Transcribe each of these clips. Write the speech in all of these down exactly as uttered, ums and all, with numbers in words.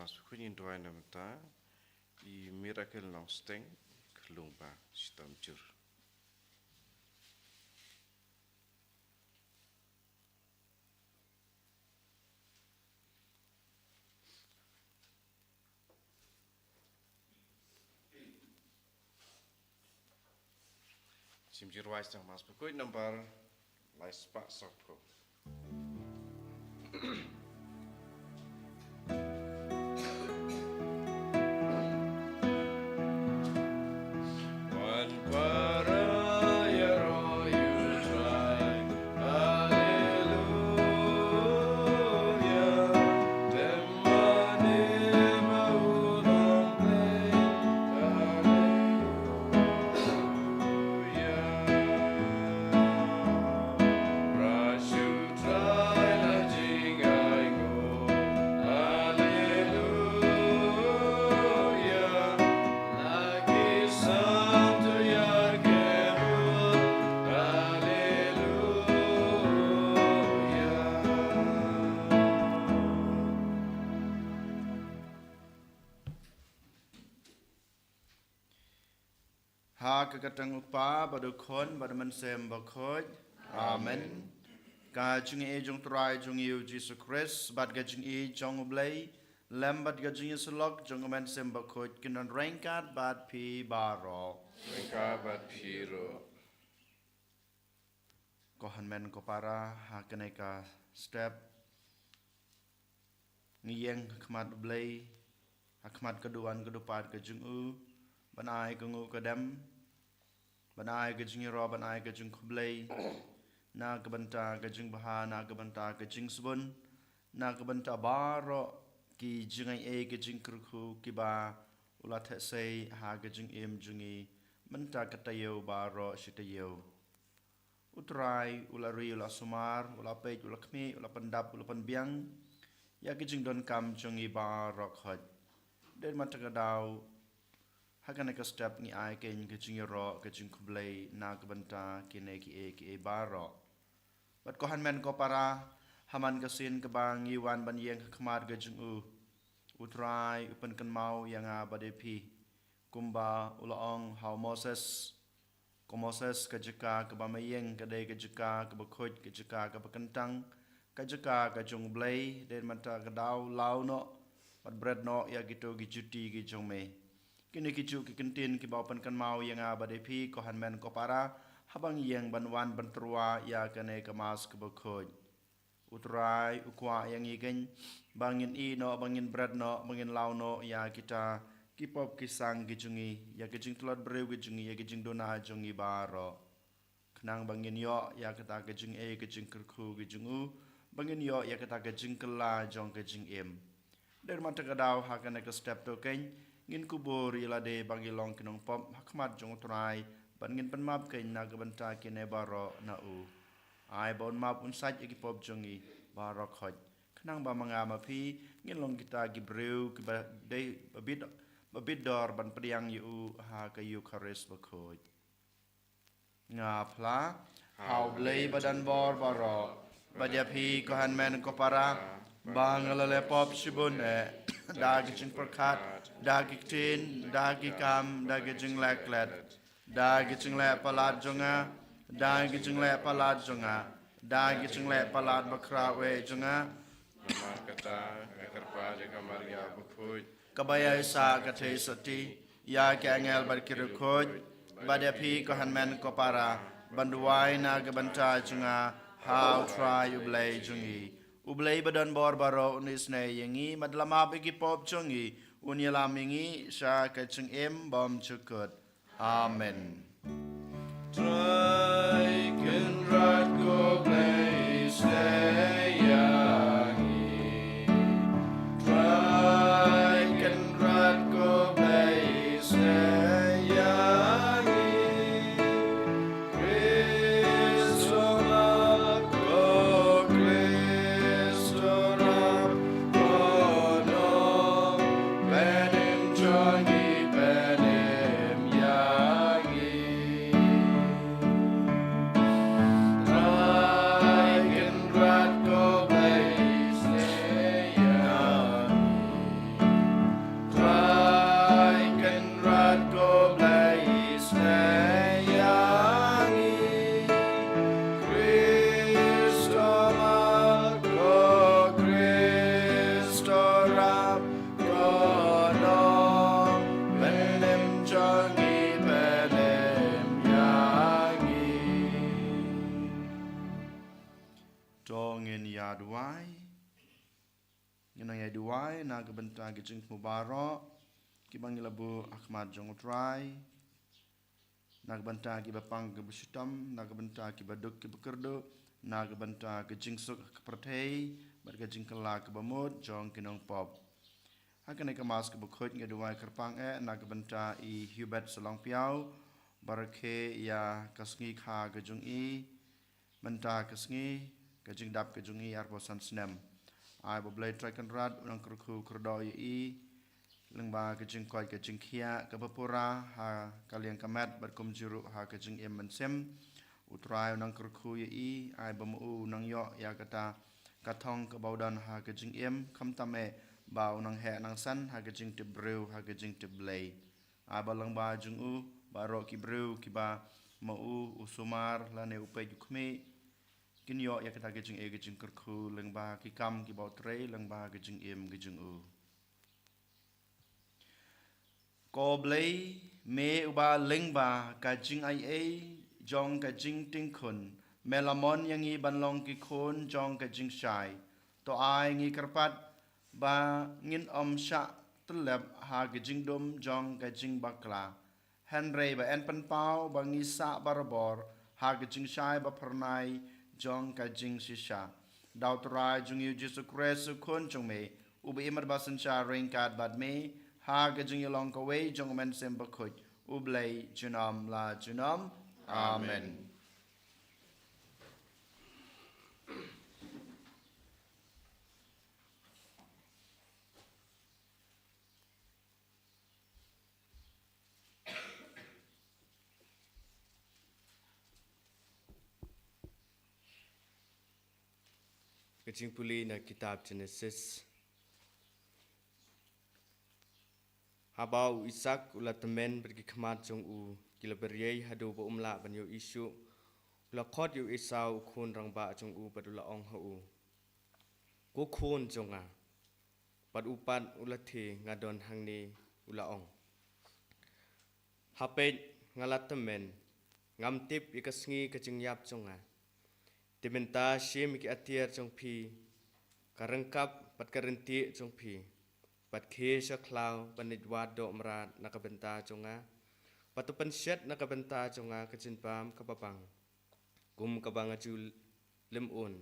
Mass Bakhuid ngin duwai na bynta i Miracle Nongsteng, Khlung Ba, Shitom Jur. Shim jingrwai sdang Mass Bakhuid nambar lai spah sawphew. Wan para ïaroh ïa u Trai. Haleluya. Te mane ma u long Blei. Haleluya. Ruh shu Trai la jingainguh. Haleluya. La ki santu ïa ki ruh. Haleluya. Ha ka kyrteng u Kpa bad u Khun bad u Mynsiem Bakhuid. Amen. Ka jingïeit jong u Trai jong ngi u Jisu Khrist bad ka jingïeit jong u Blei lem bad ka jingïasyllok jong u Mynsiem Bakhuid kin don ryngkat bad phi baroh. Ryngkat bad phi ruh. Ko hynmen ko para, ha kane ka step ngi ïeng ha khmat u Blei, ha khmat ka duwan ka dupad ka jong u, ban ai ka nguh ka dem, ban ai ka jingïaroh, ban ai ka jingkhublei na ka bynta ka jingbha, na ka bynta ka jingsbun, na ka bynta baroh ki jingaiei, ki jingkyrkhu kiba u la theh sei ha ka jingim jong ngi mynta ka taïew baroh shi taïew. U Trai u la ri, u la sumar, u la peit, u la khmih, u la pyndap, u la pynbiang ïa ki jingdonkam jong ngi baroh khoit. Dei mynta ka daw ha kane ka step ngi ai keiñ ka jingïaroh, ka jingkhublei na ka bynta kine kiei kiei baroh. Bad ko hynmen ko para, ha man ka sien kaba ngi wan ban ïeng ha khmat ka jong u, u Trai u pynkynmaw ïa nga bad ïa phi kumba u la ong ha u Moses. Ko Moses, ka jaka kaba me ïeng ka dei ka jaka kaba khuid, ka jaka kaba kyntang, ka jaka ka jong u Blei. Dei mynta ka daw law noh bad bret noh ïa kito ki juti ki jong me. Kine ki juh ki kyntien kiba u pynkynmaw ïa nga bad ïa phi ko hynmen ko para, haba ngi ïeng ban wan ban tyrwa ïa kane ka Mass kaba khuid. U Trai u kwah ïa ngi keiñ ba ngin ïeh noh, ba ngin bret noh, ba ngin law noh ïa kita ki pop ki sang ki jong ngi, ïa ki jingtlot briew ki jong ngi, ïa ki jingduna jong ngi baroh. Khnang ba ngin ïoh ïa kata ka jingaiei, ka jingkyrkhu ka jong u, ba ngin ïoh ïa kata ka jingkylla jong ka jingim. Dei mynta ka daw ha kane ka step to keiñ ngin kubur ïa lade ba ngi long ki nongpop ha khmat jong u Trai, bad ngin pynmap keiñ na ka bynta kine baroh na u. Ai ba un map un sait ïa ki pop jong ngi baroh khoit, khnang ba ma nga ma phi ngin long kita ki briew kiba dei ba bit, ba bit dor ban pdiang ïa u ha ka Eukharist bakhuid. Nga phla ha u Blei ba don bor baroh, bad ïa phi ko hynmen ko para, ba nga la leh pop shibun eh, da ki jingpyrkhat, da ki ktien, da ki kam, da ki jingleh klet, da ki jingleh palat jong nga, da ki jingleh palat jong nga, da ki jingleh palat bakhraw eh jong nga. Namar kata nga kyrpad ïa ka Maria bakhuid, kaba ïaisah ka theisotti ïa ki angel bad ki riewkhuid, bad ïa phi ko hynmen ko para, ban duwai na ka bynta jong nga ha u Trai u Blei jong ngi. U Blei ba don bor baroh un isynei ïa ngi, bad la map ïa ki pop jong ngi, un ïalam ïa ngi sha ka jingim bymjukut. Amen. Trai Kynrad ko Blei, isynei ïa ngi. Trai Kynrad ko Blei, isynei ïa ngi. Khrist u ap, ko Khrist u ap, ko Nongpynim jong ngi, pynim ïa ngi. Ngi pynlem ïa ngi. To ngin ïa duwai. Ngin nang ïa duwai na ka bynta ki jingthmu baroh kiba ngi la buh ha khmat jong U Trai, na ka bynta kiba pang kiba shitom, na ka bynta kiba duk kiba kyrduh, na ka bynta ka jingsuk ha ka pyrthei bad ka jingkylla kaba mut jong ki nongpop. Ha kane ka Mass kaba khuid ngi duwai kyrpang eh na ka bynta i Hubert Salongpiaw, ba rakhe ïa ka sngi kha ka jong i, mynta ka sngi ka jingdap ka jong i arphew san snem. Ai ba U Blei Trai Kynrad un nang kyrkhu kyrdoh ïa i lyngba ka jingkoit ka jingkhiah kaba pura ha ka liang ka met bad kumjuh ruh ha ka jingim mynsiem. U Trai un nang kyrkhu ïa i, ai ba ma u un nang ïoh ïa kata ka thong kaba u don ha ka jingim, khamtam eh ba un nang heh nang san ha ka jingtip briew ha ka jingtip Blei. Ai ba lyngba jong u baroh ki briew kiba ma u u sumar lane u peit u khmih, kin ïoh ïa kata ka jingïeit ka jingkyrkhu lyngba ki kam kiba u trei lyngba ka jingim ka jong u. Ko Blei, me uba lyngba ka jingaiei jong ka jingtingkhun me la mon ïa ngi ban long ki khun jong ka jingshai, to ai ngi kyrpad ba ngin ym shah tyllep ha ka jingdum jong ka jingbakla, hynrei ba yn pynpaw ba ngi sah barabor ha ka jingshai ba phyrnai jong ka jingshisha. Da U Trai jong ngi U Jisu Khrist U Khun jong me, uba im bad ba synshar ryngkat bad me ha ka jingïalong kawei jong U Mynsiem Bakhuid, U Blei junom la junom. Amen. Amen. Ka jingpule na kitab Genesis. Haba u Isaak u la tymmen bad ki khmat jong u ki la beriei haduh ba um lah ban ïohi shuh, u la khot ïa u Esau u khun rangbah jong u bad u la ong ha u, Ko khun jong nga. Bad u pat u la thied, Nga don hangne, u la ong. Ha peit, nga la tymmen, ngam tip ïa ka sngi ka jingïap jong nga. Te mynta shim ïa ki atiar jong phi, ka ryngkap bad ka ryntieh jong phi, bad khie sha khlaw ban leit wad doh mrad na ka bynta jong nga, bad to pynshet na ka bynta jong nga ka jingbam kaba bang kum kaba nga ju lem un,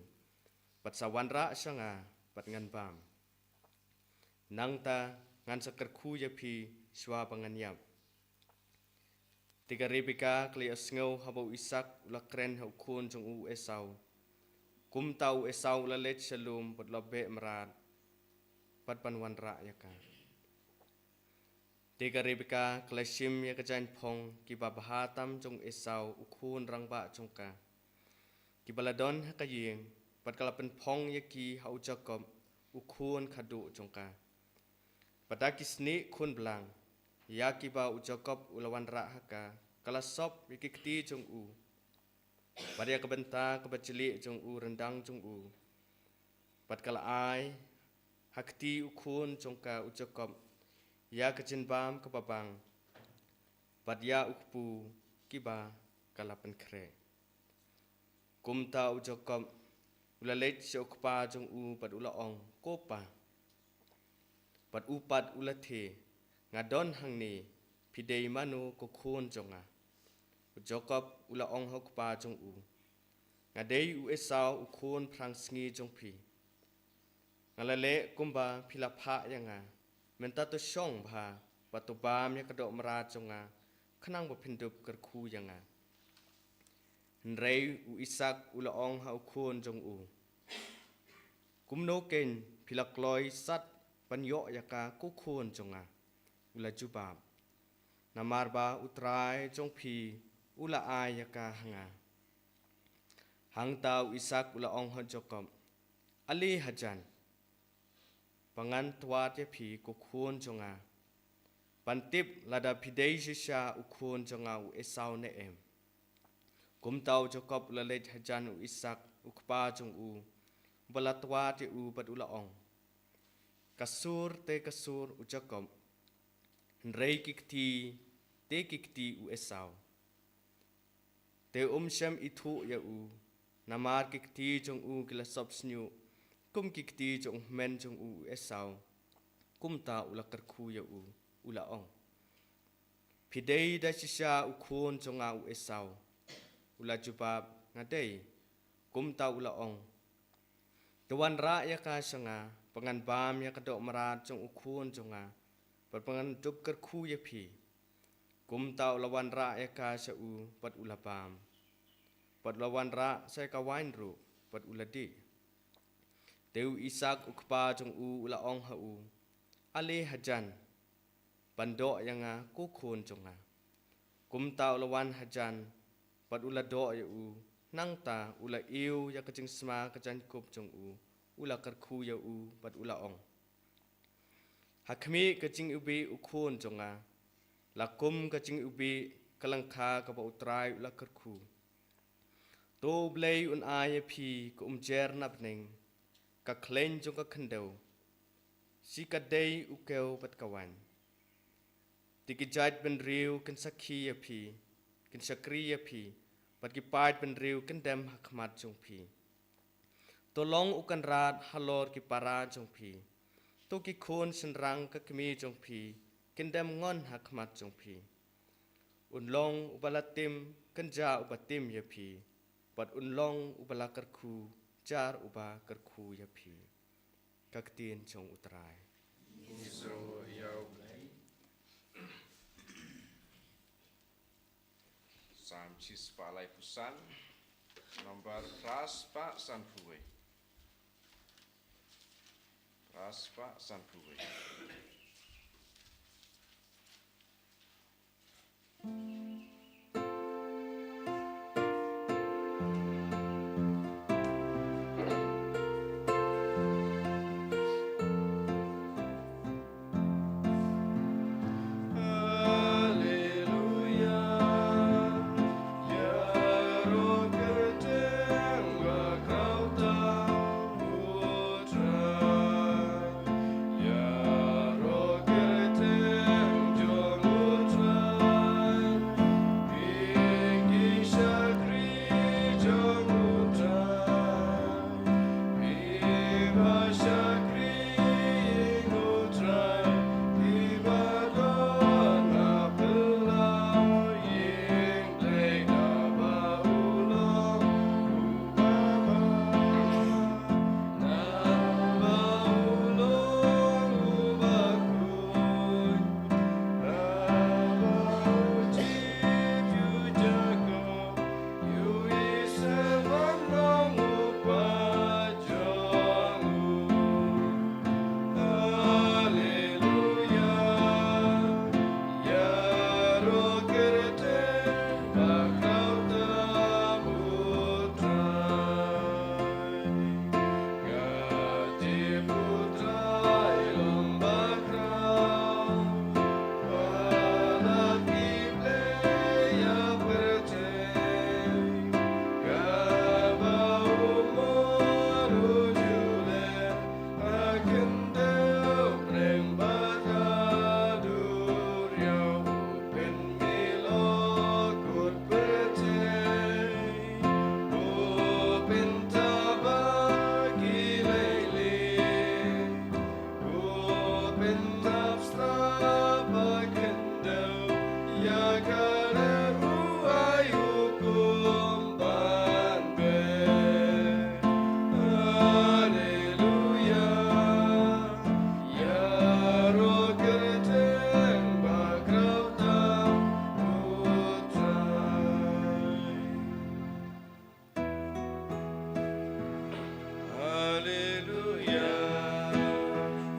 bad sa wanrah sha nga bad ngan bam. Nangta ngan sa kyrkhu ïa phi shuwa ba ngan ïap. Te ka Rebeka ka la ïohsngew haba u Isaak u la kren ha u khun jong u Esau. Kumta u Esau u la leit sha lum bad u la beh mrad bad ban wanrah ïa ka. Te ka Rebeka ka la shim ïa ka jaiñphong kiba bha tam jong u Esau u khun rangbah jong ka, kiba la don ha ka ïing, bad ka la pynphong ïa ki ha u Jakob u khun khadduh jong ka. Bad da ki snieh khun blang ïa kiba u Jakob u la wanrah ha ka, ka la sop ïa ki kti jong u, bad ïa ka bynta kaba jlieh jong u ryndang jong u, bad ka la ai ha kti u khun jong ka u Jakob ïa ka jingbam kaba bang, bad ïa u kpu kiba ka la pynkhreh. Kumta u Jakob u la leit sha u kpa jong u bad u la ong, Ko pa. Bad u pat u la thied, Nga don hangne, phi dei mano ko khun jong nga? U Jakob u la ong ha u kpa jong u, Nga dei u Esau u khun phrangsngi jong phi. Nga la leh kumba phi la phah ïa nga. Mynta to shong bha bad to bam ïa ka doh mrad jong nga, khnang ba phin dup kyrkhu ïa nga. Hynrei u Isaak u la ong ha u khun jong u, Kumno keiñ phi la kloi sat ban ïoh ïa ka ko khun jong nga? U la jubab, Namar ba U Trai jong phi u la ai ïa ka ha nga. Hangta u Isaak u la ong ha u Jakob, Ale hajan, ba ngan twad ïa phi ko khun jong nga, ban tip lada phi dei shisha u khun jong nga u Esau ne em. Kumta u Jakob u la leit hajan u Isaak u kpa jong u, uba la twad ïa u bad u la ong, Ka sur te ka sur u Jakob, hynrei ki kti te ki kti u Esau. Te um shym ithuh ïa u, namar ki kti jong u ki la sop shñiuh kum ki kti jong u hynmen jong u, u Esau. Kumta u la kyrkhu ïa u, u la ong: Phi dei da shisha u khun jong nga u Esau? U la jubab: Nga dei. Kumta u la ong: To wanrah ïa ka sha nga, ba ngan bam ïa ka doh mrad jong u khun jong nga, bad ba ngan dup kyrkhu ïa phi. Kumta u la wanrah ïa ka sha u, bad u la bam. Bad u la wanrah sa ïa ka waiñ ruh, bad u la dih. Te u Isaak u kpa jong u u la ong ha u: Ale hajan, ban doh ïa nga ko khun jong nga. Kumta u la wan hajan, bad u la doh ïa u. Nangta u la ïew ïa ka jingsma ka jaiñkup jong u, u la kyrkhu ïa u, bad u la ong: Ha khmih ka jingiwbih u khun jong nga, la kum ka jingiwbih ka lyngkha kaba U Trai u la kyrkhu. To U Blei un ai ïa phi ka umjer na bneng, ka khleiñ jong ka khyndew, shi ka dei u kew bad ka waiñ. Te ki jaid bynriew kin sakhi ïa phi, kin shakri ïa phi, bad ki paid bynriew kin dem ha khmat jong phi. To long u kynrad halor ki para jong phi. To ki khun shynrang ka kmie jong phi kin dem ngon ha khmat jong phi. Un long uba la tim, kynja uba tim ïa phi, bad un long uba la kyrkhu, jar uba kyrkhu ïa phi. Ka ktien jong U Trai. Ngi sngewbha ïa U Blei. Salm shispah laiphew san, nombar phraspah sanphew wei. Phraspah sanphew wei. Haleluya,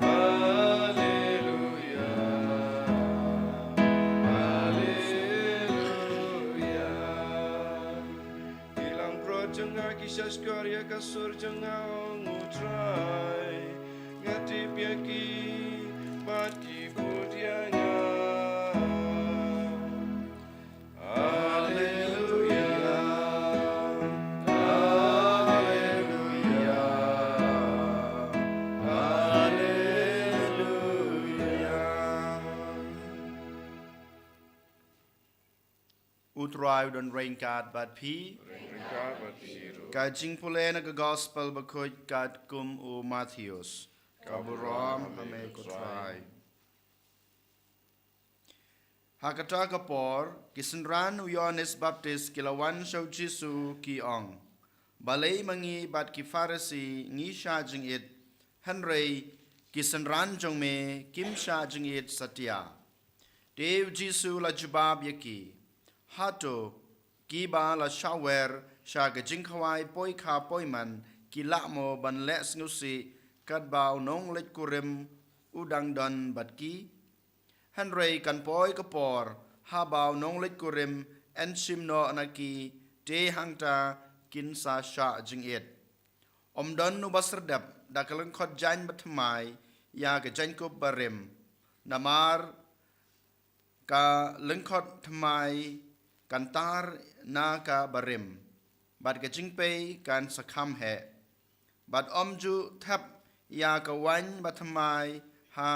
haleluya, haleluya. Ki langbrot jong nga ki shahshkor ïa ka sur jong nga, ong U Trai. Nga tip ïa ki bad ki bud ïa nga. Haleluya, haleluya, haleluya. U Trai u don ryngkat bad phi. Ryngkat bad phi ruh. Ka jingpule na ka Gospel bakhuid katkum u Mathaios. Ka burom ha me ko Trai. Ha kata ka por, ki synran u Ïoannis Baptist ki la wan sha u Jisu ki ong, "Balei ma ngi bad ki Pharisi ngi shah jingit, hynrei ki synran jong me kim shah jingit satia?" Te u Jisu u la jubab ïa ki, "Hato kiba la shah wer sha ka jingkhawai poi kha poi man ki lah mo ban leh sngewsih katba u nongleit kurim u dang don bad ki? Hynrei kan poi ka por haba u nongleit kurim yn shim noh na ki, te hangta kin sa shah jingit. Ym don uba syrdet da ka lyngkhot jaiñ bathymmai ïa ka jaiñkup barim, namar ka lyngkhot thymmai kan tar na ka barim, bad ka jingpei kan sa kham heh. Bad ym ju thep ïa ka waiñ bathymmai ha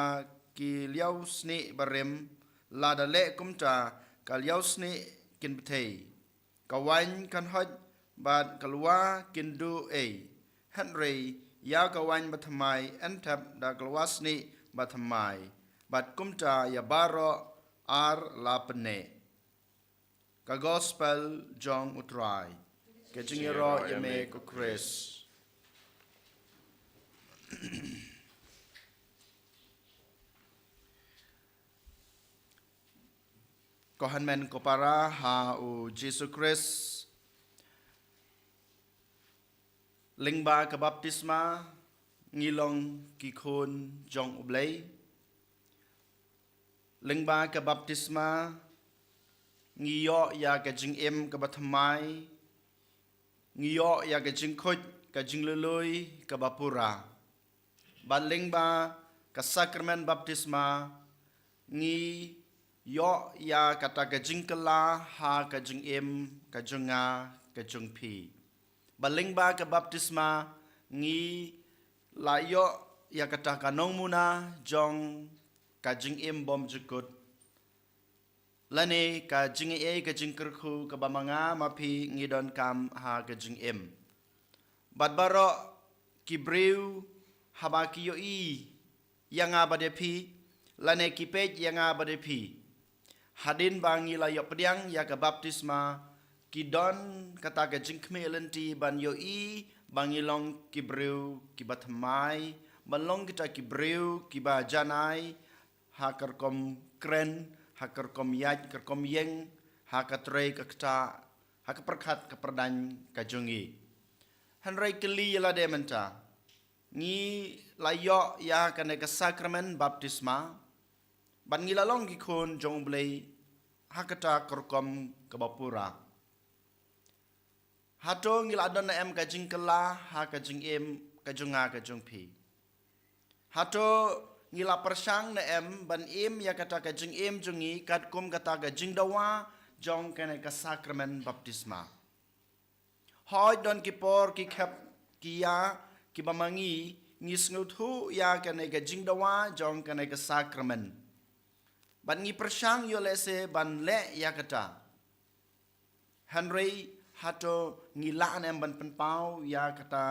ki liaw snieh barim, lada leh kumta ka liaw snieh kin bthei, ka waiñ kan hoit bad ka lwa kin duh ei. Hynrei ïa ka waiñ bathymmai yn thep da ka lwa snieh bathymmai, bad kumta ïa baroh ar la pynneh." Ka Gospel jong u Trai. Ka jingïaroh ïa me ko Khrist. Ko hynmen ko para ha u Jisu Khrist, lyngba ka baptisma ngi long ki khun jong U Blei. Lyngba ka baptisma ngi ïoh ïa ka jingim kaba thymmai, ngi ïoh ïa ka jingkhuid, ka jinglului kaba pura. Bad lyngba ka sakramen baptisma ngi ïoh ïa kata ka jingkylla ha ka jingim ka jong nga ka jong phi. Bad lyngba ka baptisma ngi la ïoh ïa kata ka nongmuna jong ka jingim bymjukut, lane ka jingaiei ka jingkyrkhu kaba ma nga ma phi ngi donkam ha ka jingim. Bad baroh ki briew haba ki ïohi ïa nga bad ïa phi, lane ki peit ïa nga bad ïa phi, hadien ba ngi la ïoh pdiang ïa ka baptisma, ki don kata ka jingkhmih lynti ban ïohi ba ngi long ki briew kiba thymmai, ban long kita ki briew kiba janai, ha ka rukom kren, ha ka rukom ïaid, ka rukom ïeng, ha ka trei ka ktah, ha ka pyrkhat ka pyrdaiñ ka jong ngi. Hynrei kylli ïa lade mynta, ngi la ïoh ïa kane ka sakramen baptisma, bad ngi la long ki khun jong U Blei ha kata ka rukom kaba pura. Hato ngi la don ne em ka jingkylla ha ka jingim ka jong nga ka jong phi? Hato ngi la pyrshang ne em ban im ïa kata ka jingim jong ngi katkum kata ka jingdawa jong kane ka sakramen baptisma? Hooid, don ki por ki khep ki ïa kiba ma ngi ngi sngewthuh ïa kane ka jingdawa jong kane ka sakramen, bad ngi pyrshang ïoh lehse ban leh ïa kata. Hynrei hato ngi lah ne em ban pynpaw ïa kata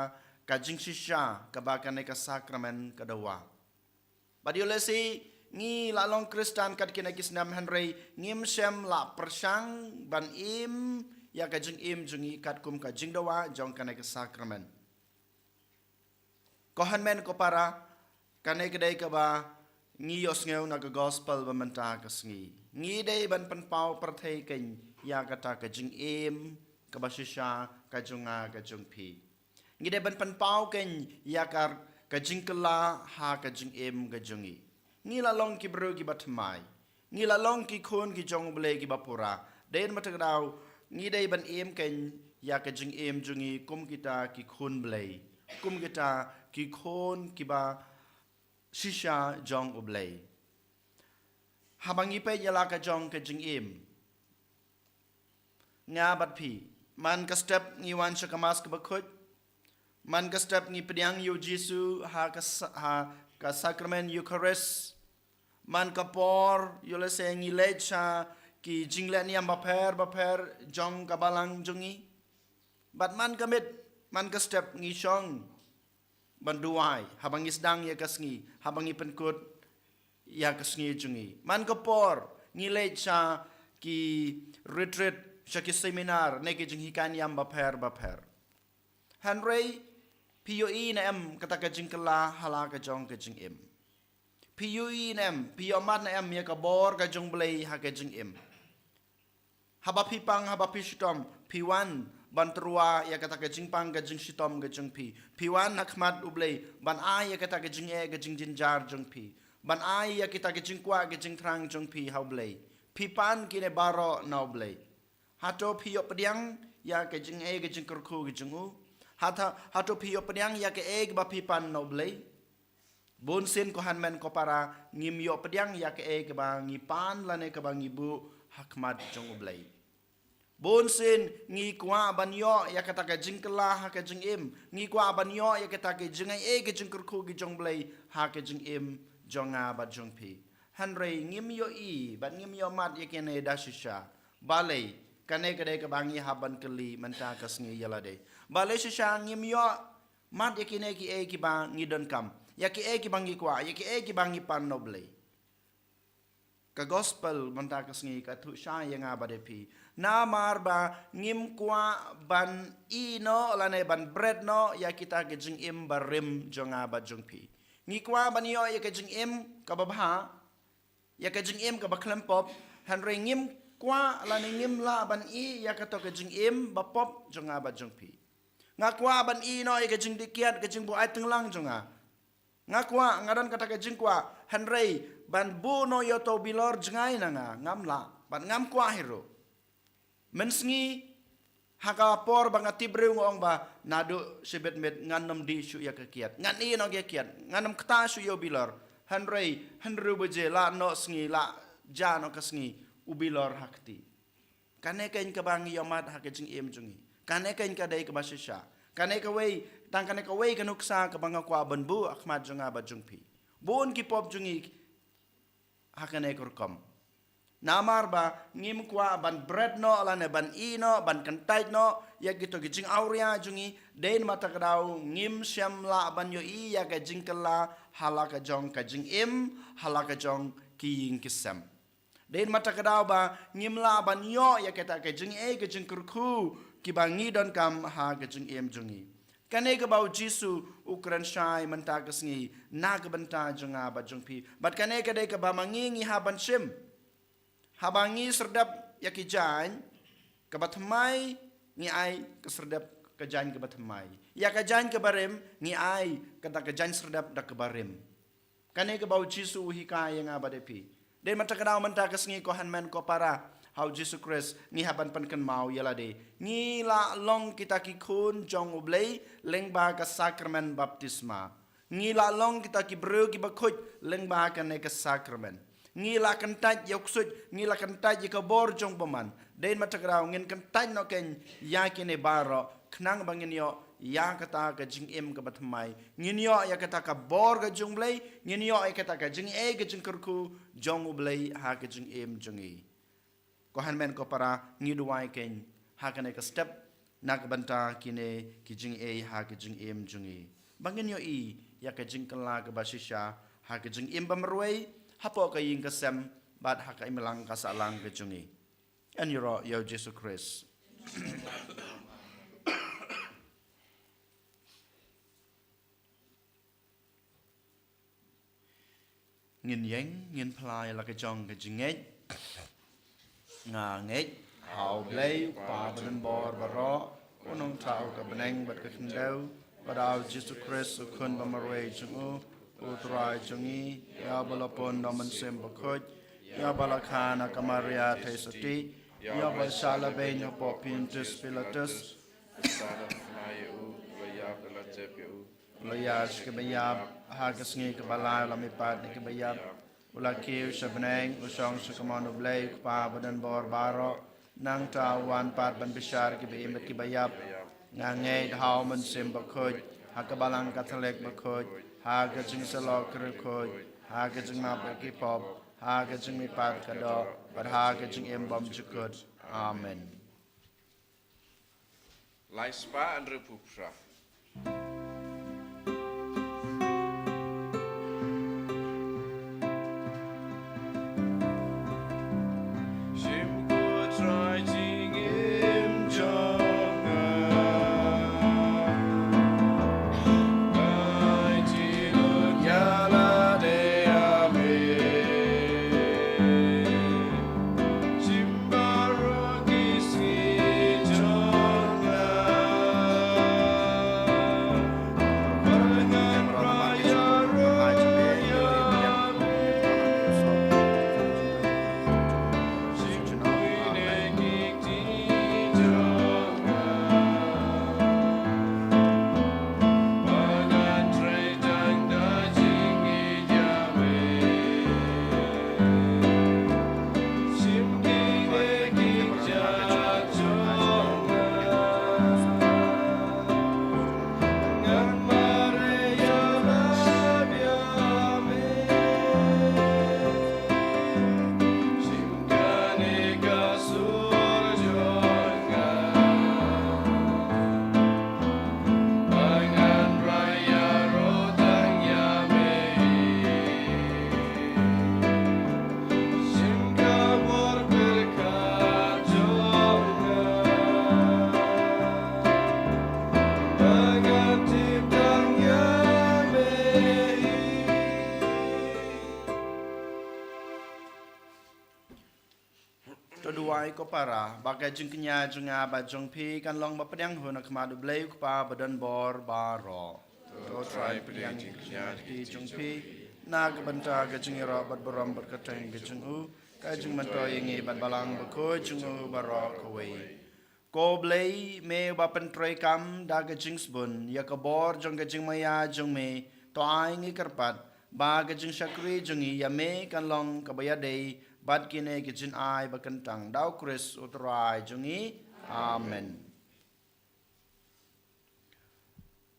ka jingshisha kaba kane ka sakramen ka dawa? Bad ïoh lehse ngi la long Khristan kat kine ki snem, hynrei ngim shym la pyrshang ban im ïa ka jingim jong ngi katkum ka jingdawa jong kane ka sakramen. Ko hynmen ko para, kane ka dei kaba ngi ïohsngew na ka gospel ba mynta ka sngi. Ngi dei ban pynpaw pyrthei kein ïa kata ka jingim kaba shisha ka jong nga ka jong phi. Ngi dei ban pynpaw kein ïa ka, ka jingkylla ha ka jingim ka jong ngi. Ngi la long ki briew kiba thymmai. Ngi la long ki khun ki jong U Blei kiba pura. Dei na kata ka daw ngi dei ban im kein ïa ka jingim jong ngi kum kita ki khun Blei, kum kita ki khun kiba shisha jong U Blei. Haba ngi peit ïa la ka jong ka jingim, nga bad phi, man ka step ngi wan sha ka Mass kaba khuid, man ka step ngi pdiang ïa u Jisu ha ka sa-, ha ka sakramen Eucharist, man ka por ïoh lehse ngi leit sha ki jingleh niam bapher bapher jong ka balang jong ngi. Bad man ka miet, man ka step ngi shong ban duwai, haba ngi sdang ïa ka sngi, haba ngi pynkut ïa ka sngi jong ngi. Man ka por, ngi leit sha ki retreat, sha ki seminar, ne ki jinghikai niam bapher bapher. Hynrei, phi ïohi ne em kata ka jingkylla ha la ka jong ka jingim? Phi ïohi ne em, phi ïohmad ne em ïa ka bor ka jong U Blei ha ka jingim? Haba phi pang, haba phi shitom, phi wan ban tyrwa ïa kata ka jingpang ka jingshitom ka jong phi. Phi wan ha khmat U Blei ban ai ïa kata ka jingeh ka jingjynjar jong phi, ban ai ïa kita ka jingkwah ka jingthrang jong phi ha U Blei. Phi pan kine baroh na U Blei. Hato phi ïoh pdiang ïa ka jingeh ka jingkyrkhu ka jong u? Hato, hato phi ïoh pdiang ïa kaei kaba phi pan na U Blei? Bun sien, ko hynmen ko para, ngim ïoh pdiang ïa kaei kaba ngi pan lane kaba ngi buh ha khmat jong U Blei. Bun sien ngi kwah ban ïoh ïa kata ka jingkylla ha ka jingim, ngi kwah ban ïoh ïa kata ka jingaiei ka jingkyrkhu ka jong U Blei ha ka jingim jong nga bad jong phi. Hynrei ngim ïohi bad ngim ïohmad ïa kine da shisha. Balei? Kane ka dei kaba ngi hap ban kylli mynta ka sngi ïa lade. Balei shisha ngim ïoh mad ïa kine kiei kiba ngi donkam, ïa kiei kiba ngi kwah, ïa kiei kiba ngi pan na U Blei? Ka gospel mynta ka sngi ka ïathuh shai ïa nga bad ïa phi. Namar ba ngim kwah ban ïeh noh lane ban bret noh ïa kita ki jingim barim jong nga bad jong phi. Ngi kwah ban ïoh ïa ka jingim kaba bha, ïa ka jingim kaba khlem pop, hynrei ngim kwah lane ngim lah ban ïeh ïa kato ka jingim bapop jong nga bad jong phi. Nga kwah ban ïeh noh ïa ka jingdih kiad, ka jingbuaid tynlang jong nga. Nga kwah, nga don kata ka jingkwah, hynrei ban buh noh ïa uto u bilor jngai na nga, ngam lah bad ngam kwah hi ruh. Mynsngi, ha ka por ba nga tip briew nga ong ba, naduh shibit miet ngan nym dih shuh ïa ka kiad, ngan ïeh noh ïa ka kiad, ngan nym ktah shuh ïa u bilor. Hynrei hynriew baje la noh sngi, la jah noh ka sngi, u bilor ha kti. Kane keiñ kaba ngi ïohmad ha ka jingim jong ngi. Kane keiñ ka dei kaba shisha. Kane kawei, tang kane kawei ka nuksa kaba nga kwah ban buh ha khmat jong nga bad jong phi. Bun ki pop jong ngi ha kane ka rukom. Namar ba ngim kwah ban bret noh lane ban ïeh noh, ban kyntait noh ïa kito ki jingawria jong ngi, dei namar kata ka daw ngim shym lah ban ïohi ïa ka jingkylla ha la ka jong ka jingim, ha la ka jong ki ïing ki sem. Dei namar kata ka daw ba ngim lah ban ïoh ïa kata ka jingaiei ka jingkyrkhu kiba ngi donkam ha ka jingim jong ngi. Kane kaba u Jisu u kren shai mynta ka sngi na ka bynta jong nga bad jong phi. Bad kane ka dei kaba ma ngi ngi hap ban shim. Haba ngi syrdep ïa ki jaiñ kaba thymmai, ngi ai ka syrdep ka jaiñ kaba thymmai. Ïa ka jaiñ kaba rim ngi ai kata ka jaiñ syrdep da kaba rim. Kane kaba u Jisu u hikai ïa nga bad ïa phi. Dei namar kata ka daw mynta ka sngi, ko hynmen ko para ha u Jisu Khrist, ngi hap ban pynkynmaw ïa lade. Ngi la long kita ki khun jong U Blei lyngba ka sakramen baptisma. Ngi la long kita ki briew kiba khuid lyngba kane ka sakramen. Ngi la kyntait ïa u ksuid, ngi la kyntait ïa ka bor jong u bymman. Dei namar kata ka daw ngin kyntait noh keiñ ïa kine baroh, khnang ba ngin ïoh ïa kata ka jingim kaba thymmai. Ngin ïoh ïa kata ka bor ka jong U Blei, ngin ïoh ïa kata ka jingaiei ka jingkyrkhu jong U Blei ha ka jingim jong ngi. Ko hynmen ko para, ngi duwai keiñ ha kane ka step na ka bynta kine ki jingaiei ha ka jingim jong ngi. Ba ngin ïohi ïa ka jingkylla kaba shisha ha ka jingim ba marwei, hapoh ka ïing ka sem bad ha ka imlang ka sahlang ka jong ngi. Yn ïaroh ïa u Jisu Khrist. Ngin ïeng, ngin phla ïa la ka jong ka jingngeit. Nga ngeit ha U Blei, u Kpa badonbor baroh, u nongthaw ka bneng bad ka khyndew, bad ha u Jisu Khrist u Khun ba marwei jong u, u Trai jong ngi, ïa uba la pun da u Mynsiem Bakhuid, ïa uba la kha na ka Maria Theisotti, ïa uba la shah la beiñ hapoh Pontius Pilatus, la kyntait ïa u, la ïap, la jep ïa u, la ïaid sha kiba ïap, ha ka sngi kaba lai u la mihpat na kiba ïap, u la kiew sha bneng, u shong sha kamon U Blei u Kpa badonbor baroh. Nangta u wan pat ban bishar kiba im bad kiba ïap. Nga ngeit ha u Mynsiem Bakhuid, ha ka Balang Katholik bakhuid, ha ka jingïasyllok ki riewkhuid, ha ka jingmap ïa ki pop, ha ka jingmihpat ka doh, bad ha ka jingim bymjukut. Amen. Lai spah hynriewphew phra. Shim ko Trai jingim jong nga. Ai ti lut ïa lade, amen. Shim baroh ki sngi jong nga. Ba ngan rai ïaroh ïa me. To duwai ko para, ba ka jingkñia jong nga bad jong phi kan long ba pdiang hun ha khmat U Blei U Kpa badonbor baroh. To Trai pdiang jingkñia jong phi na ka bynta ka jingïaroh bad burom bad kyrteng ka jong u, ka jingmyntoi ïa ngi bad Balang Bakhuid jong u baroh kawei. Ko Blei, me uba pyntreikam da ka jingsbun ïa ka bor jong ka jingmaïa jong me, to ai ngi kyrpad ba ka jingshakri jong ngi ïa me kan long kaba ïadei bad kine ki jingai ba kyntang, da U Khrist U Trai jong ngi. Amen.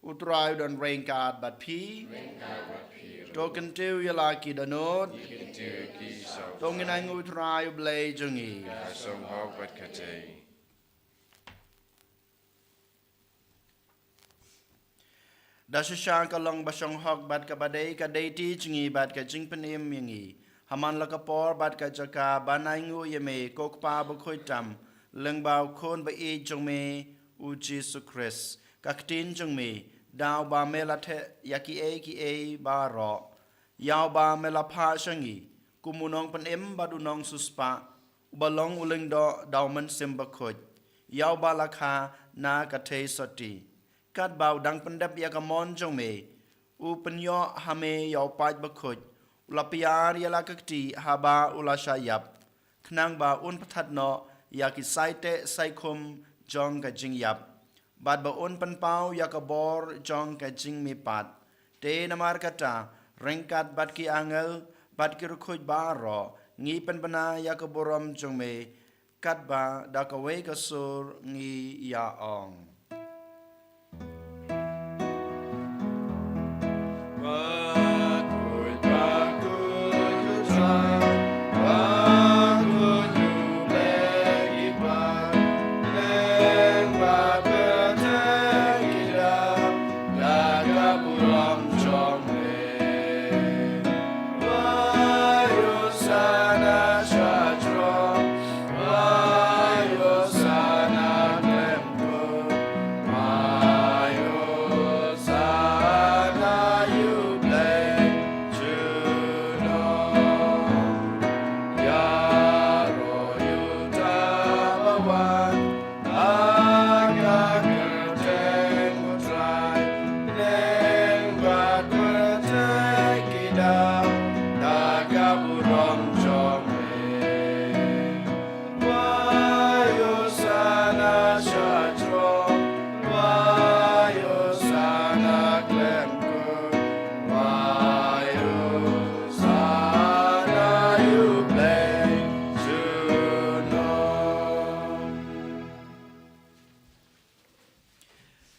U Trai u don ryngkat bad phi. To kyntiew ïa la ki dohnud. To ngin ainguh U Trai U Blei jong ngi. Da shisha ka long ba shong hok bad kaba dei ka dei ti jong ngi bad ka jingpynim ïa ngi. Ha man la ka por bad ka jaka ban ainguh ïa me, ko Kpa bakhuid tam, lyngba U Khun ba ïeit jong me U Jisu Khrist. Ka ktien jong me, da uba me la theh ïa kiei kiei baroh. Ïa uba me la phah sha ngi kum u nongpynim bad u nongsiewspah, uba long u lyngdoh da U Mynsiem Bakhuid. Ïa uba la kha na ka theisotti. Katba u dang pyndep ïa ka mon jong me, u pynïoh ha me ïa u paid bakhuid, u la piar ïa la ka kti haba u la shah ïap, khnang ba un pynthat noh ïa ki saiteh saikhum jong ka jingïap, bad ba un pynpaw ïa ka bor jong ka jingmihpat. Te namar kata, ryngkat bad ki angel bad ki riewkhuid baroh, ngi pynbna ïa ka burom jong me, katba da kawei ka sur ngi ïa ong.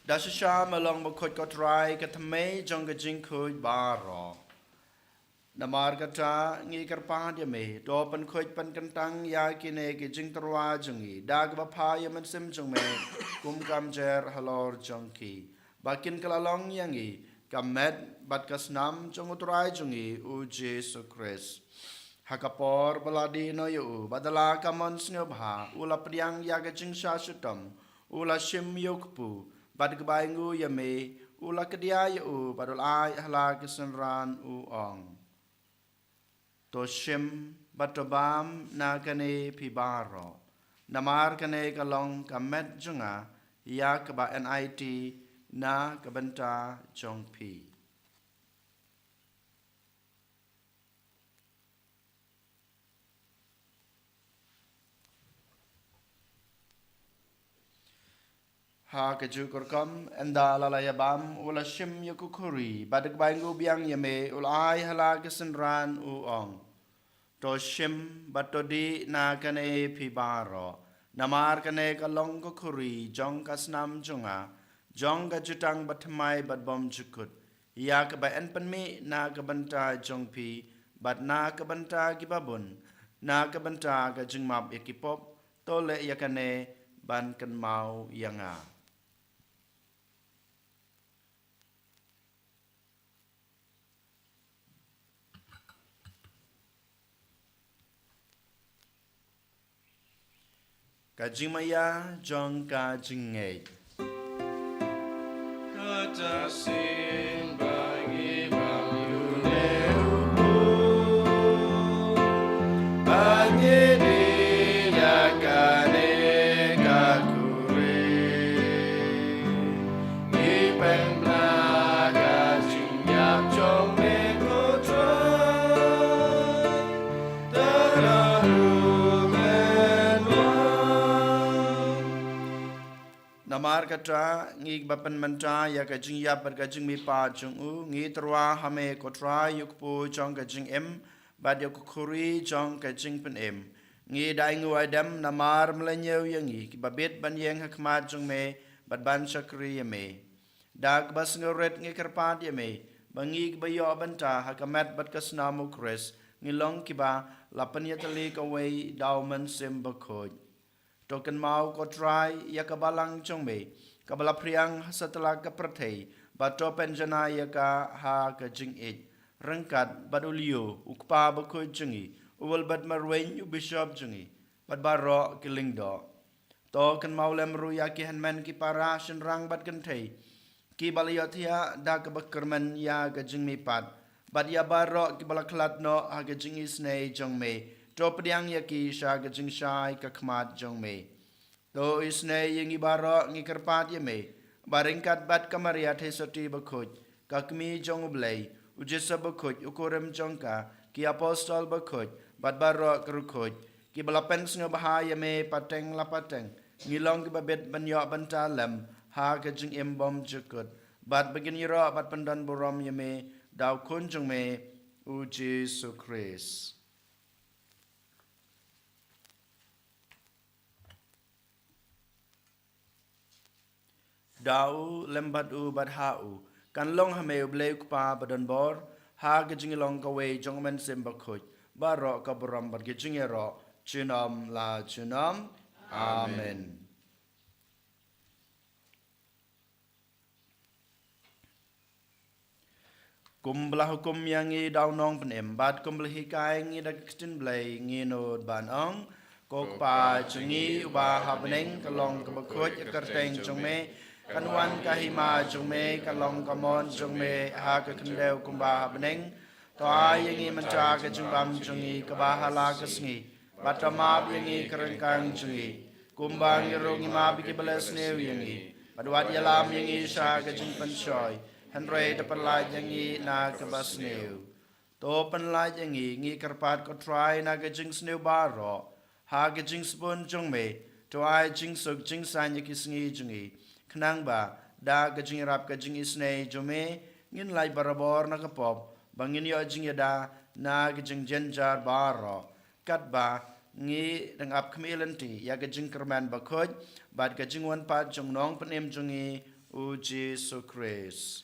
Da shisha me long bakhuid ko Trai, ka thymmei jong ka jingkhuid baroh. Namar kata ngi kyrpad ïa me, to pynkhuid pynkyntang ïa kine ki jingtyrwa jong ngi da kaba pha ïa u Mynsiem jong me, kum ka mjer halor jong ki, ba kin kylla long ïa ngi ka met bad ka snam jong u Trai jong ngi u Jisu Khrist. Ha ka por ba la dih noh ïa u, bad da la ka mon sngewbha, u la pdiang ïa ka jingshah shitom, u la shim ïa u kpu, bad kaba ainguh ïa me, u la kdiah ïa u, bad u la ai ha la ki synran, u ong: To shim bad to bam na kane phi baroh, namar kane ka long ka met jong nga ïa kaba enait na ka bynta jong phi. Ha kajuh ka rukom, ynda la la ïa bam, u la shim ïa ka khuri, bad kaba ainguh biang ïa me, u la ai ha la ki synran, u ong: To shim bad to dih na kane phi baroh, namar kane ka long ka khuri jong ka snam jong nga, jong ka jutang bathymmai bad bymjukut, ïa kaba yn pynmih na ka bynta jong phi, bad na ka bynta kiba bun, na ka bynta ka jingmap ïa ki pop. To leh ïa kane ban kynmaw ïa nga. Ka jingmaïa jong ka jingngeit. Kata sien ba ngi bam ïa une u kpu, ba ngi dih ïa kane ka khuri, ngi pynbna ka jingïap jong me, ko Trai. Namar kata, ngi kiba pynmynta ïa ka jingïap bad ka jingmihpat jong u, ngi tyrwa ha me, ko Trai, ïa u kpu jong ka jingim bad ïa ka khuri jong ka jingpynim. Ngi da ainguh aidem namar me la ñiew ïa ngi kiba bit ban ïeng ha khmat jong me bad ban shakri ïa me. Da kaba sngewrit ngi kyrpad ïa me ba ngi kiba ïoh bynta ha ka met bad ka snam u Khrist, ngi long kiba la pynïatylli kawei da u Mynsiem Bakhuid. To kynmaw, ko Trai, ïa ka balang jong me kaba la phriang ha satlak ka pyrthei, bad to pynjanai ïa ka ha ka jingïeit, ryngkat bad u Leo, u kpa bakhuid jong ngi, u Wilbert Marwein, u bishop jong ngi, bad baroh ki lyngdoh. To kynmaw lem ruh ïa ki hynmen ki para, shynrang bad kynthei, kiba la ïohthiah da kaba kyrmen ïa ka jingmihpat, bad ïa baroh kiba la khlad noh ha ka jingisynei jong me. To pdiang ïa ki sha ka jingshai ka khmat jong me. To isynei ïa ngi baroh, ngi kyrpad ïa me ba ryngkat bad ka Maria Theisotti Bakhuid, ka Kmie jong u Blei, u Joseph Bakhuid, u kurim jong ka, ki apostol bakhuid, bad baroh ki riewkhuid kiba la pynsngewbha ïa me pateng la pateng, ngi long kiba bit ban ïoh bynta lem ha ka jingim bymjukut, bad ba kin ïaroh bad pyndonburom ïa me da u Khun jong me, u Jisu Khrist. Da u, lem bad u, bad ha u, kan long ha me, u Blei u Kpa badonbor, ha ka jinglong kawei jong u Mynsiem Bakhuid, baroh ka burom bad ka jingïaroh junom la junom. Amen. Amen. Kumba la hukum ïa ngi da u Nongpynim, bad kumba la hikai ngi da ka ktien Blei, ngin nud ban ong: Ko Kpa jong ngi uba ha bneng, ka long kaba khuid ka kyrteng jong me, kan wan ka hima jong me, kan long ka mon jong me ha ka khyndew kumba ha bneng. To ai ïa ngi mynta ka jingbam jong ngi kaba ha la ka sngi, bad to map ïa ngi ka ryngkang jong ngi, kumba ngi ruh ngi map ïa kiba leh sniew ïa ngi. Bad wat ïalam ïa ngi sha ka jingpynshoi, hynrei to pynlait ïa ngi na kaba sniew. To pynlait ïa ngi, ngi kyrpad ko Trai, na ka jingsniew baroh, ha ka jingsbun jong me, to ai jingsuk jingsaiñ ïa ki sngi jong ngi, khnang ba da ka jingïarap ka jingisynei jong me, ngin lait barabor na ka pop, ba ngin ïoh jingïada na ka jingjynjar baroh, katba ngi dang ap khmih lynti ïa ka jingkyrmen bakhuid bad ka jingwan pat jong u Nongpynim jong ngi, u Jisu Khrist.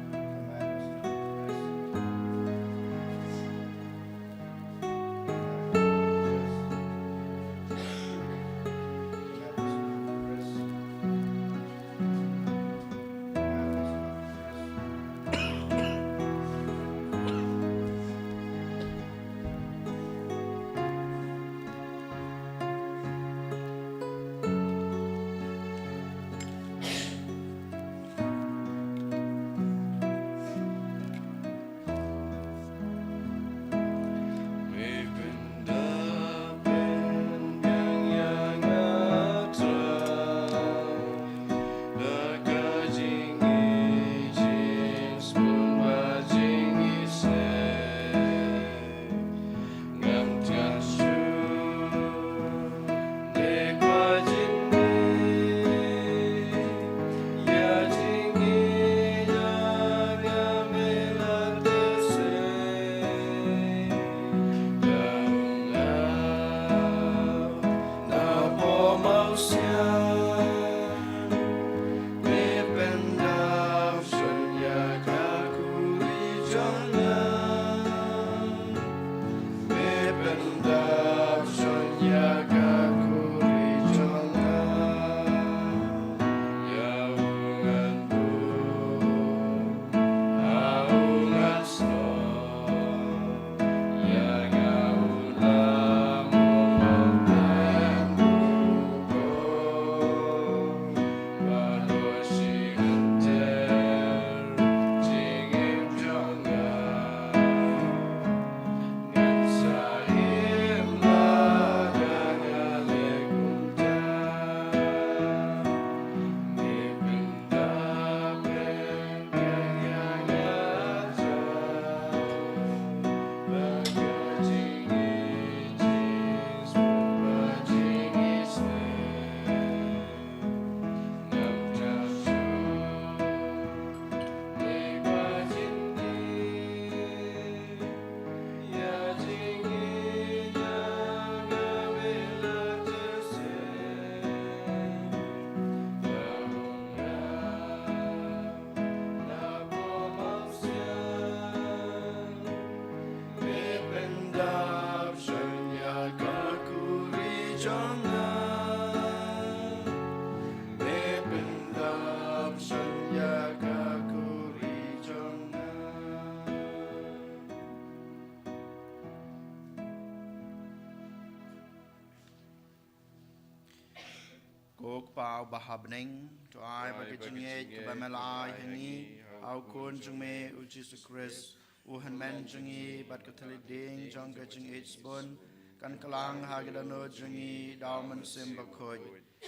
Ko Kpa uba ha bneng, to ai ba ka jingngeit kaba me la ai ha ngi ha u Khun jong me u Jisu Khrist, u hynmen jong ngi bad ka thylliej dieng jong ka jingngeit sbun, kan kylla ha ka dohnud jong ngi da u Mynsiem Bakhuid,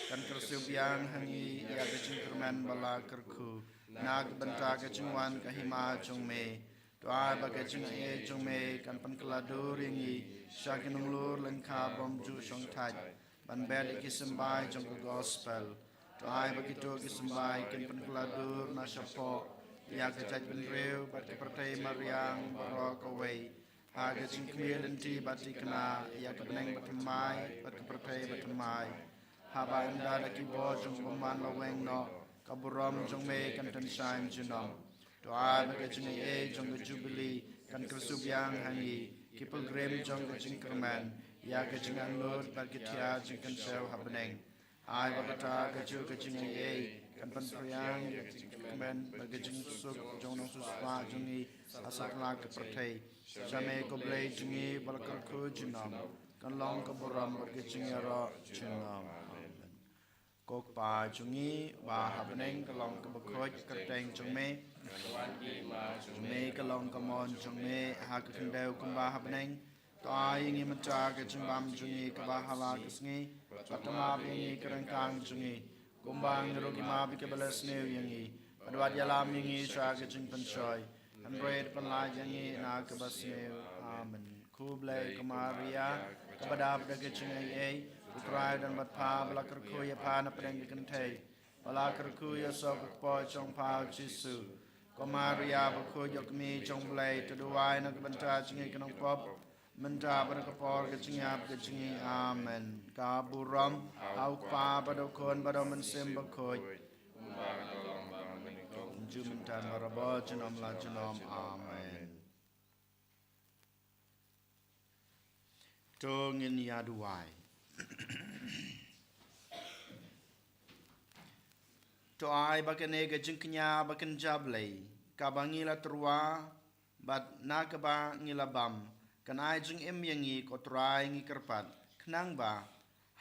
kan kyrsiew biang ha ngi ïa ka jingkyrmen ba la kyrkhu na ka bynta ka jingwan ka hima jong me. To ai ba ka jingaiei jong me kan pynkylla dur ïa ngi sha ki nonglur lyngkha bymjuh shongthait ban bet ïa ki symbai jong ka gospel. To ai ba kito ki symbai kin pynkylla dur na shapoh ïa ka jaitbynriew bad ka pyrthei mariang baroh kawei ha ka jingkhmih lynti ba thikna ïa ka bneng bathymmai bad ka pyrthei bathymmai, haba ynda da ki bor jong u bymman la weng noh, ka burom jong me kan tynshai junom. To ai ba ka jingaiei jong ka jubili kan kyrsiew biang ha ngi ki pilgrim jong ka jingkyrmen ïa ka jingangnud bad ka thiah jingkynshew ha bneng. Ai ba kata kajuh ka jingaiei kan pynphriang ïa ka jingkmen bad ka jingsuk jong u nongsiewspah jong ngi ha satlak ka pyrthei. Sha me ko Blei jong ngi ba la kyrkhu junom, kan long ka burom bad ka jingïaroh junom. Amen. Ko Kpa jong ngi ba ha bneng, ka long kaba khuid ka kyrteng jong me. Jong me ka long ka mon jong me ha ka khyndew kumba ha bneng. To ai ïa ngi mynta ka jingbam jong ngi kaba ha la ka sngi, bad to map ïa ngi ki ryngkang jong ngi, kumba ngi ruh ngi map ïa kiba leh sniew ïa ngi. Bad wat ïalam ïa ngi sha ka jingpynshoi, hynrei to pynlait ïa ngi na kaba sniew. Amen. Khublei ko Maria, kaba dap da ka jingaiei, U Trai u don bad pha, ba la kyrkhu ïa pha na pdeng ki kynthei, ba la kyrkhu ïa u soh ka kpoh jong pha u Jisu. Ko Maria bakhuid, ïa ka kmie jong U Blei, to duwai na ka bynta jong ngi ki nongpop, mynta bad ha ka por ka jingïap ka jong ngi. Amen. Ka burom ha U Kpa bad ha U Khun bad ha U Mynsiem Bakhuid. Kumjuh mynta, marabor, junom la junom. Amen. To ngin ïa duwai. To ai ba kane ka jingkñia ba kynja Blei kaba ngi la tyrwa bad na kaba ngi la bam, kan ai jingim ïa ngi, ko Trai, ngi kyrpad, khnang ba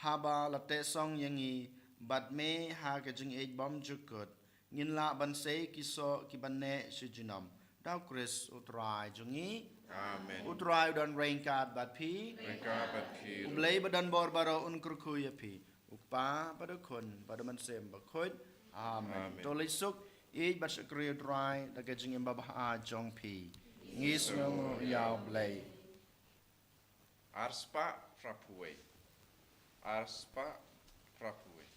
haba la teh song ïa ngi bad me ha ka jingïeit bymjukut, ngin lah ban sei ki soh kiban neh shi junom. Da U Khrist U Trai jong ngi. Amen. U Trai u don ryngkat bad phi. Ryngkat bad phi ruh. U Blei ba don bor baroh un kyrkhu ïa phi, U Kpa bad U Khun bad U Mynsiem Bakhuid. Amen. Amen. To leit suk, ïeit bad shakri U Trai da ka jingim babha jong phi. Ngi sngewnguh ïa U Blei. Arspah phraphew wei. Arspah phraphew wei.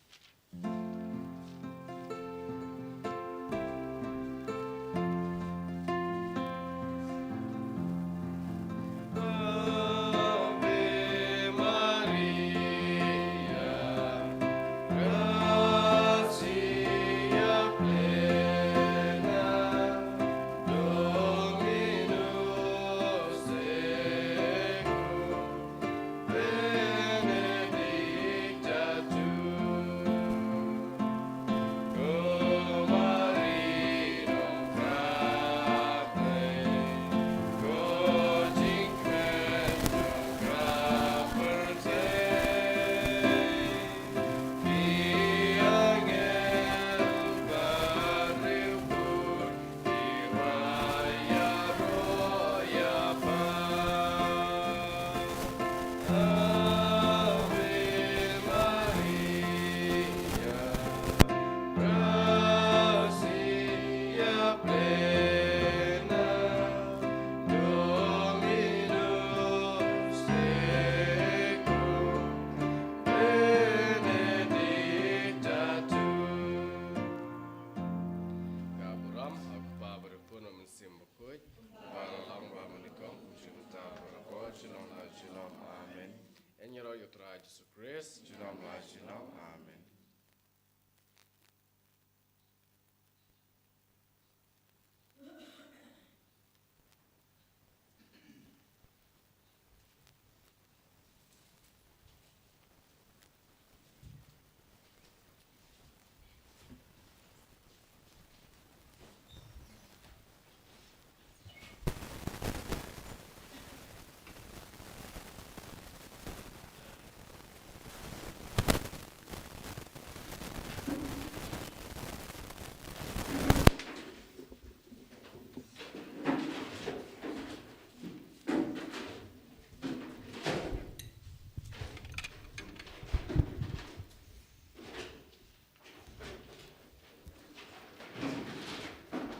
Junom la junom. Amen. Yn ïaroh ïa u Trai Jisu Khrist. Junom la junom. Amen.